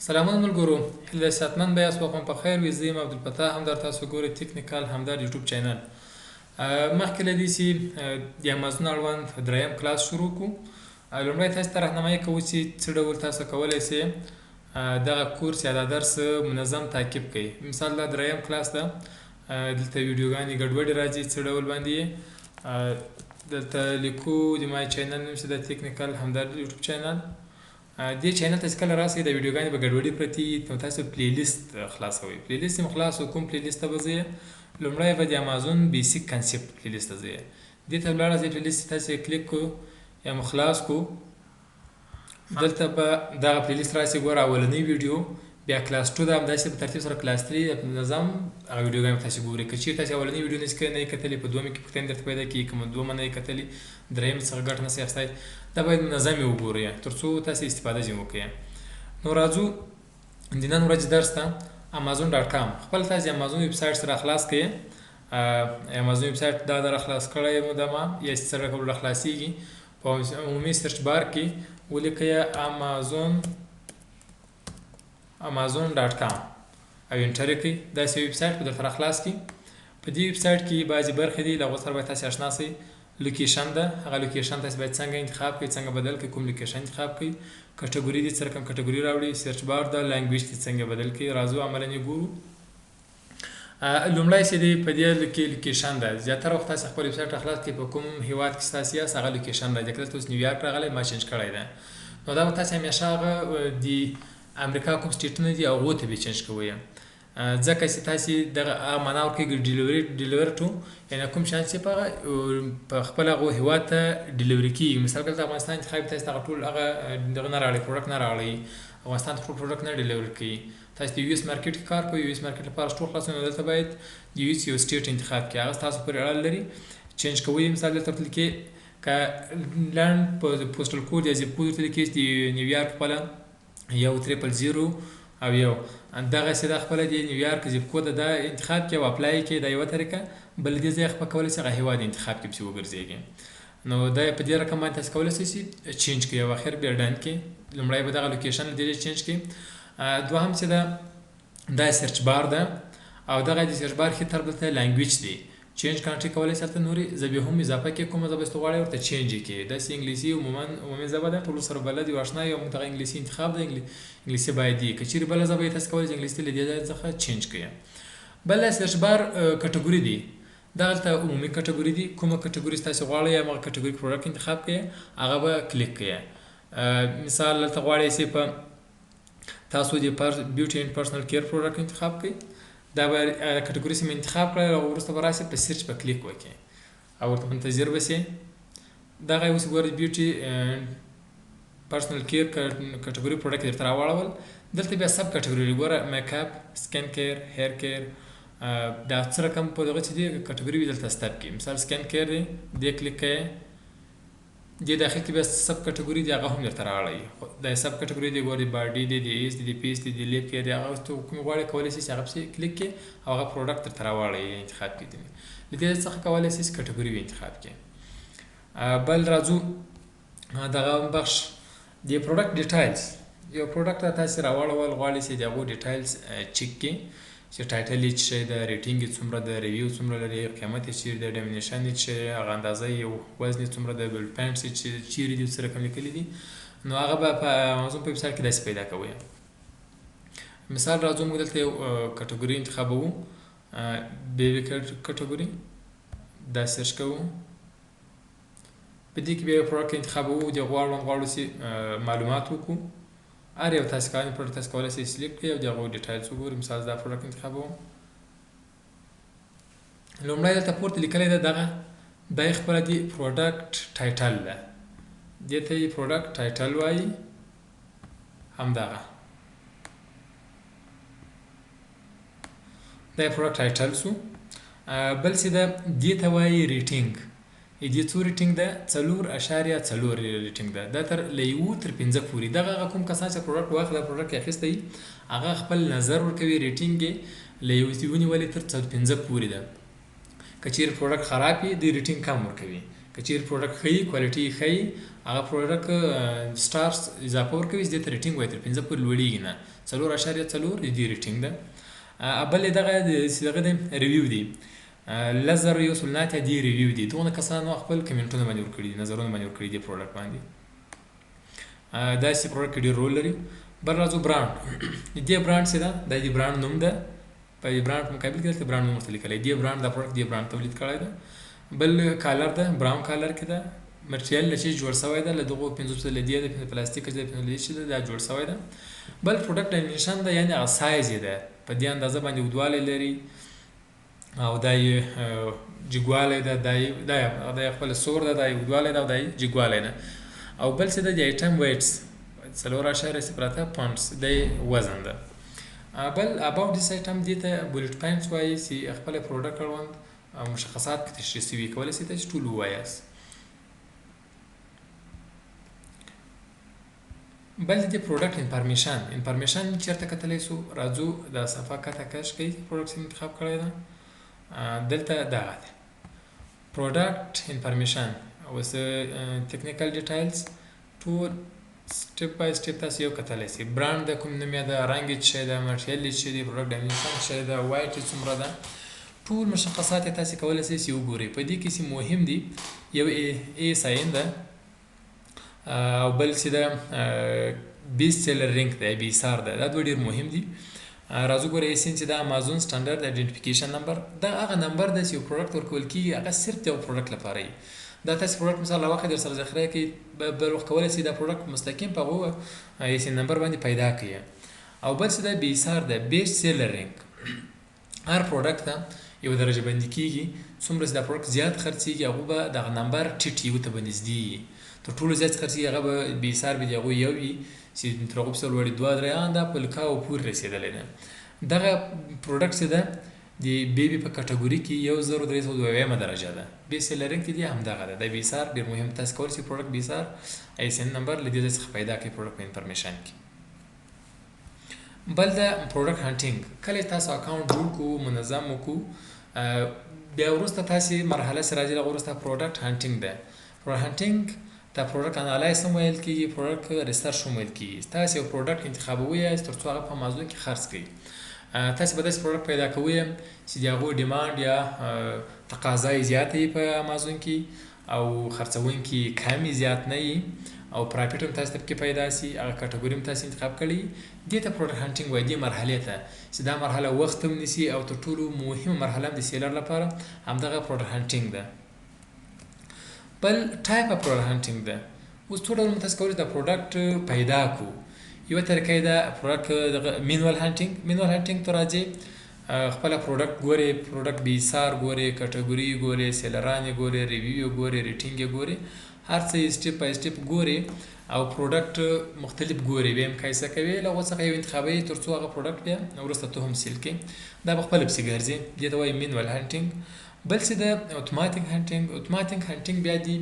سلامونه ملګرو، هیله ده صحتمند به یاست، وخت مو په خیر وي. زه یم عبدالفتاح همدرد، تاسو ګورئ تکنیکل همدرد یوټیوب چینل. مخکې له دې چې د امازون اړوند دریم کلاس شروع کړو، لومړی تاسو ته راهنمایي کوو چې څه ډول تاسو کولی شئ دغه کورس یا دا درس منظم تعقیب کړئ. مثال دا دریم کلاس ده، دلته ویډیوګانې ګډوډې راځي. څه ډول باندې دلته لیکو د ما چینل نوم چې د تکنیکل همدرد یوټیوب چینل، دې چینل ته چې کله راسئ، دا ویډیوګانې به ګډوډي پرتې وي، نو تاسو پلی لیست خلاصوئ. پلی لیست مو خلاص، کوم پلی لیست ته به ځئ؟ لومړی به د امازون بیسیک کنسپټ پلی لیست ته ځئ. دې ته ولاړه ځئ، پلی لیست تاسو کلیک کو یا مو خلاص کو، دلته به دغه پلی لیست راسي. ګوره، اولنۍ ویډیو، بیا کلاس 2 ده، همداسې په ترتیب سره کلاس 3، په نظم هغه ویډیوګانې تاسو ګورئ. که چیرې تاسو اولنۍ ویډیو نه کتلې، په دومې کې پوښتنې درته پیدا کیږي. که مو دومه نه کتلې، دریم څخه ګټه نه شئ اخیستی. دا باید منظم یې وګورئ تر څو تاسو استفاده ځینې وکړئ. نو راځو د نن ورځې درس ته، امازون.com. خپل تاسو امازون ویب سایټ سره خلاص کړئ. امازون ویب سایټ دا در خلاص کړی مو ده ما یا چې څه رقم خلاصیږي. په عمومي search bar کې ولیکئ امازون.com او enter یې کړئ. داسې ویب سایټ به درته راخلاص کړي. په دې ویب سایټ کې بعضې برخې دي، له هغو سره باید تاسې اشنا شئ. location ده، هغه location تاسو باید څنګه انتخاب کړئ، څنګه بدل کړئ، کوم location انتخاب کړئ. کټګوري دي، څه رقم کټګوري راوړي. search bar ده، language دي څنګه بدل کړئ. راځو عملاً یې ګورو. لومړی چې دی په دې کې location ده. زیاتره وخت تاسو خپل ویب سایټ راخلاص کړئ، په کوم هیواد کې تاسو یاست هغه location راځي. کله اوس نیویارک راغلی، ما change کړی ده، نو دا تاسو همیشه هغه د امریکا کوم سټیټونه دي هغو ته به change کوئ، ځکه چې تاسو دغه هغه معنا ورکوي delivery، deliver to، یعنی کوم شیان چې په هغه په خپل هغو هیواد ته delivery کیږي. مثال دلته افغانستان انتخاب، تاسو دغه ټول هغه دغه نه راړي، product نه راړي، افغانستان ته خپل product نه deliver کوي. تاسو د US market کې کار کوئ، US market لپاره store خلاصوئ، نو دلته باید د US یو state انتخاب کړئ، هغه ستاسو پورې اړه لري. change کوئ، مثال دلته ورته لیکي که لنډ په postal code یا zip code ورته لیکي چې د نیویارک خپله 1000 او یو دغسې دا خپله د نیویارک zip code دا انتخاب کړي او apply کړي. دا یوه طریقه. بل دې ځای خپل کولی شي هغه هیواد انتخاب کړي، پسې وګرځېږي. نو دا په دې رقم باندې تاسو کولی شئ چې change کړئ او اخر بیا done کړئ. لومړی به دغه location له دې change کړئ. دوهم چې ده دا search bar ده او دغه د search bar ښي طرف دلته language دی. change country کولی شئ، هلته نورې ژبې هم اضافه کړي، کومه ژبه چې ته غواړې ورته change یې کړي. داسې انګلیسي عموما عمومي ژبه ده، ټولو سره بلد یو، اشنا یو. موږ دغه انګلیسي انتخاب ده، انګلیسي باید وي. که چیرې بله ژبه یې، تاسو کولی شئ انګلیسي له دې ځای څخه change کړئ. بل search bar کټګوري دی، دغلته عمومي کټګوري دي. کومه کټګوري چې تاسو غواړئ همغه کټګوري product انتخاب کړئ، هغه به کلیک کړئ. مثال دلته غواړئ چې په تاسو د beauty and personal care product انتخاب کړئ، دا به کټګوري چې انتخاب کړئ او وروسته به راشي په search به کلیک وکړئ او ورته منتظر به شئ. دغه اوس ګورئ، beauty and personal care کټګوري product درته راواړول. دلته بیا sub کټګوري ګوره، makeup، skin care، hair care، دا څه رقم په دغه چې دی کټګوري وي دلته ستب کې. مثال skin care دی، دې کلیک کړئ، دې داخل کې بیا sub کټګوري دی، هغه هم درته راغلی. دا sub کټګوري دی، ګورې body دی، د eyes دی، د face دی، د lip care دی، هغه ته کوم غواړې کولی شي چې هغه پسې کلیک کړي او هغه product درته راواړوي، انتخاب کړي. له دې څخه کولی شي چې کټګوري وي انتخاب کړي. بل راځو دغه بخش د product details. یو product ته تاسو راواړول، غواړئ چې د هغو details چک کړي چې title یې څه شی ده، rating یې څومره ده، review څومره لري، قیمت یې چیرې دی، dimension یې څه شی، هغه اندازه یې، وزن یې څومره ده، bill points یې چیرې دي، څه رقم لیکلي دي. نو هغه به په امازون په ویب سایټ کې داسې پیدا کوئ. مثال راځو موږ دلته یو کټګوري انتخابوو، baby کټګوري، دا search کوو. په دې کې بیا یو product انتخابوو، د غواړو غواړو چې معلومات وکړو. هر یو تاسو کولی product تاسو کولی شئ select کړئ او د هغو details وګورئ. مثال دا product انتخابوم. لومړی دلته پورته لیکلی ده، دغه دا یې خپله د product title ده، دې ته یې product title وایي. همدغه دا یې product title سو. بل څه ده، دې ته وایي rating. دې څو rating ده؟ 4.4 rating ده. دا تر له یو تر پنځه پورې دغه هغه کوم کسان چې product واخله، product یې اخیستی، هغه خپل نظر ورکوي. rating یې له یو نیولې تر 5 پورې ده. که چیرې product خراب وي، دی rating کم ورکوي. که چیرې پروډکټ ښه وي، کوالټي یې ښه وي، هغه پروډکټ سټارز اضافه ورکوي چې دې ته ریټینګ وایي، تر 5 پورې لوړېږي نه، 4.4 د دې ریټینګ ده. بل یې دغه دغه دی ریویو دی، 10,189 دې ریویو دي، دغه کسانو خپل کمنټونه باندې ورکړي دي، نظرونه باندې ورکړي دي پروډکټ باندې. داسې پروډکټ کې ډېر رول لري. بل راځو برانډ، دې برانډ څه ده؟ دا د برانډ نوم ده، په دې برانډ په مقابل کې دلته برانډ نوم ورته لیکلی، دې برانډ دا پروډکټ دې برانډ تولید کړی ده. بل کالر ده، براون کالر کې ده، مټریال له چې جوړ شوی ده، له دغو پنځو څه له دې ده، پنځه پلاستیک ده، پنځه له دې چې ده دا جوړ شوی ده. بل پروډکټ ډایمنشن ده، یعنې هغه سایز یې ده، په دې اندازه باندې اوږدوالی لري او دا یې جګوالی ده، دا یې خپله سور ده، دا یې اوږدوالی ده او دا یې جګوالی ده. او بل څه ده د آیټم ویټس 4.08 پونډز دا یې وزن ده. بل اباوټ دیس آیټم دې ته بولټ پاینټس وایي چې خپله پروډکټ اړوند مشخصات پکې تشریح شوي، کولی شئ تاسو ټول ووایاست. بل د دې پروډکټ انفارمیشن، انفارمیشن چېرته کتلی شو؟ راځو دا صفحه کته کش کړئ، پروډکټ انتخاب کړی ده، دلته دغه ده پروډکټ انفارمیشن. اوس ټیکنیکل ډیټایلز ټول سټپ بای سټپ تاسو یو کتلی شئ. برانډ د کوم نوم یې ده، رنګ یې څه شی ده، مټریل یې څه شی دی، پروډکټ ډایمنشن څه شی ده، وایټ یې څومره ده، ټول مشخصات یې تاسو کولی شئ چې وګورئ. په دې کې چې مهم دي یو ای اس آی ان ده، او بل چې ده بیس سیلر رینک ده، بي اس ار ده، دا دوه ډېر مهم دي. راځو ګورئ اس ان چې دا امازون سټنډرډ آیډنټیفیکیشن نمبر، دا هغه نمبر دی چې یو پروډکټ ورکول کېږي، هغه صرف د یو پروډکټ لپاره وي. دا تاسو پروډکټ مثال راواخلئ در سره ذخیره کړئ، بل وخت کولی شئ دا پروډکټ مستقیم په هغو اس ان نمبر باندې پیدا کړئ. او بل څه ده بي اس ار ده، بیس سیلر رینک. هر پروډکټ ته یو درجه بندي کېږي، څومره چې دا پروډکټ زیات خرڅېږي هغو به دغه نمبر ټیټ یو ته به نږدې وي، تر ټولو زیات چې خرڅېږي هغه به بي اس ار به د هغو یو وي چې تر هغو پسې لوړې 2 3 ان دا په لکاو پورې رسېدلی ده. دغه پروډکټ چې ده د بیبي په کټګوري کې 1372 درجه ده. بي سیلر رینک دی همدغه ده، د بي اس ار ډېر مهم. تاسو کولی شئ پروډکټ بي اس ار آی اس ان نمبر له دې ځای څخه پیدا کړئ پروډکټ په انفارمیشن کې. بل ده پروډکټ هانټینګ، کله چې تاسو اکاونټ جوړ کړو منظم وکړو، بیا وروسته تاسې مرحله چې راځي هغه وروسته پروډکټ هانټینګ ده. پروډکټ هانټینګ ته پروډکټ انالایز هم ویل کېږي، پروډکټ ریسرچ هم ویل کېږي. تاسې یو پروډکټ انتخابوئ تر څو هغه په امازون کې خرڅ کړئ. تاسې به داسې پروډکټ پیدا کوئ چې د هغو ډیمانډ یا تقاضا یې زیاته وي په امازون کې او خرڅوونکي کم یې زیات نه وي او پرافیټ هم تاسې ته پکې پیدا شي، هغه کټګوري هم تاسې انتخاب کړئ. دې ته پروډکټ هانټینګ وایي، دې مرحلې ته چې دا مرحله وخت هم نیسي او تر ټولو مهمه مرحله هم د سیلر لپاره همدغه پروډکټ هانټینګ ده. بل ټایپ اف پروډکټ هانټینګ ده. اوس څو ډول موږ تاسو کولی دا پروډکټ پیدا کړو. یوه طریقه یې ده پروډکټ دغه مینوال هانټینګ. مینوال هانټینګ ته راځي، خپله پروډکټ ګورې، پروډکټ بي اس ار ګورې، کټګوري ګورې، سیلران یې ګورې، ریویو یې ګورې، ریټینګ یې ګورې، هر څه یې سټپ بای سټپ ګورې او پروډکټ مختلف ګورې، بیا یې مقایسه کوې، له هغو څخه یو انتخابوي تر څو هغه پروډکټ بیا وروسته ته هم سیل کړې. دا به خپله پسې ګرځي، دې ته وایي مینوال هانټینګ. بل څه ده اتوماتیک هانټینګ. اتوماتیک هانټینګ بیا دي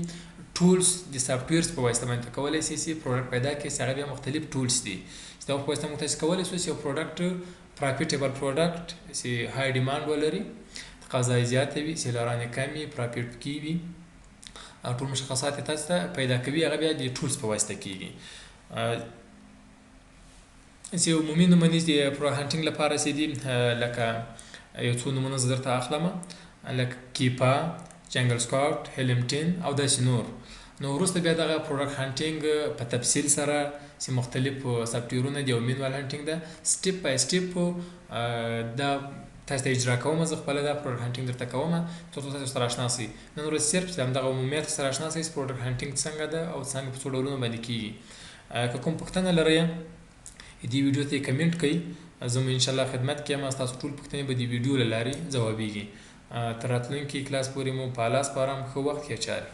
ټولز د سافټویرز په واسطه باندې ته کولی شې چې پروډکټ پیدا کړې، چې هغه بیا مختلف ټولز دي چې د هغو په واسطه موږ تاسې کولی شو چې یو پروډکټ پرافیټیبل پروډکټ چې های ډیمانډ ولري، تقاضا یې زیاته وي، سیلران یې کم وي، پرافیټ پکې وي او ټول مشخصات یې تاسو ته پیدا کوي، هغه بیا د ټولز په واسطه کېږي. چې عمومي نومونې د پروډکټ هانټینګ لپاره چې دي، لکه یو څو نومونه زه درته اخلم، لکه کیپا، جنګل سکاټ، هیلمټین او داسې نور. نو وروسته بیا دغه پروډکټ هانټینګ په تفصیل سره چې مختلف سافټویرونه دي او مینوال هانټینګ ده، سټپ بای سټپ دا تاسو ته اجرا کوم. زه خپله دا پروډکټ هانټینګ درته کوم تر څو تاسو سره آشنا شئ. نن ورځ صرف چې همدغه عمومیت سره آشنا شئ چې پروډکټ هانټینګ څنګه ده او څنګه په څو ډولونو باندې کېږي. که کوم پوښتنه لرئ دې ویډیو ته یې کمنټ کړئ، زه مو انشاءالله خدمت کې یم، ستاسو ټول پوښتنې به د ویډیو له لارې ځوابېږي. تر راتلونکي کلاس پورې مو په الله سپارم. ښه وخت، ښې چارې.